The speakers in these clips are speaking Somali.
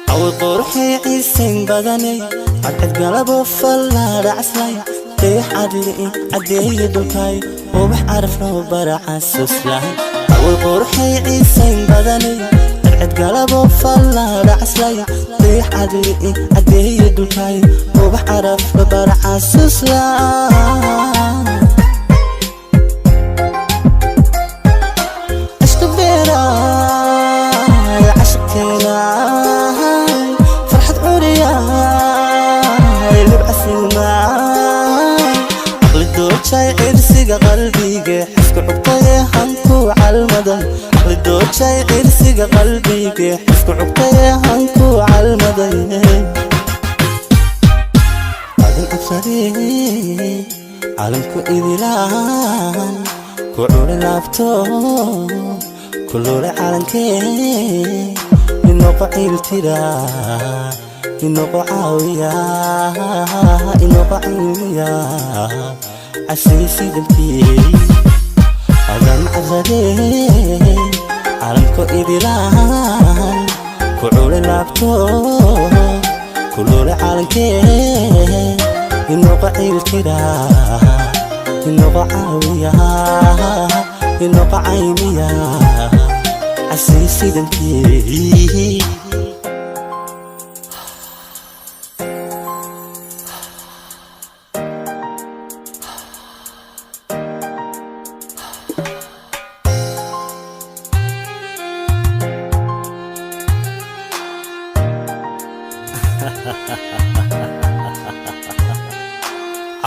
Awi quruxay ciisayn badanay, cadcad galabo fallaadhacaslay, dayax cadli'i caddeeye dhulkay, ubax carafloo baracaasuslahay. Awi quruxay ciisayn badanay, cadcad galabo fallaadhacaslay, dayax cadli'i caddeeye dhulkay, ubax caraflo baracaasuslay. Cishqi beeraay, cashaqkeenaay, farxad curiyaay, libcasilmaay, caqli doojay, cirsiga qalbiga, xisku cugtaye hanku calmaday. Caqli doojay, cirsiga qalbiga, xisku cugtaye hanku calmaday. Adan cabsadee, caalamku idilaan ku culi laabto, kulule calankee, inoqo ciiltira, inoqo caawiya, inoqo caymiya, casiisidalkii. Adan cabsadee, caalamku idilaan ku culi laabto, kulule calankee, inoqo ciiltira, inoqo caawiya, inoqo caymiya, casiisidankii.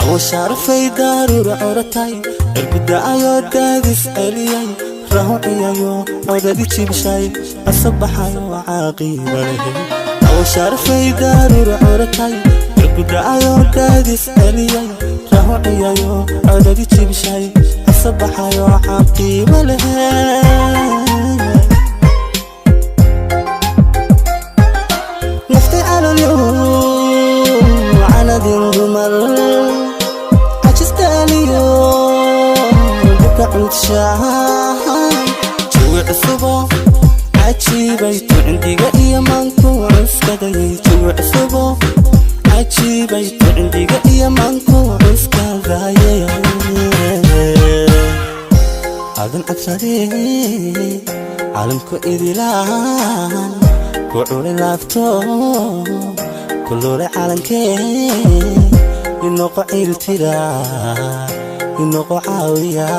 Cawo sharafay, daaruur coratay, cirguda'ayoo daadis celiyay, rahuciyayo codadi jibshay, asabaxayo caaqiba lehe. Cawo sharafay, daaruur coratay, cirguda'ayoo daadis celiyay, rahuciyayo codadi jibshay, asabaxayo caaqiba lehe. Naftay calolyo canadin dumar, cajistaaliyo dhibka cudshaay, jawi cusubo cajiibay tu cindiga iyo maanku cuskadayay. Jawi cusubo cajiibay tu cindiga iyo maanku cuskadaye. Adan cabsadee, caalamku idilaan ku culi laabto, kulule calankee, inoqo ciiltira, inoqo caawiya,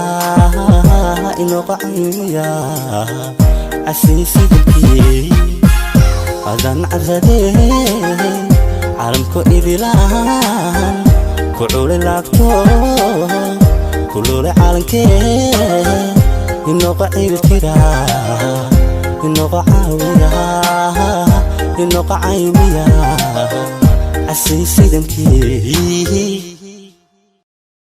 inoqo caymiya, casiisidalkii. Adan cabsadee, caalamku idilaan ku culi laabto, kulule calankee, inoqo ciiltira, inoqo caawiya, inoqo caymiya, casiisidankii.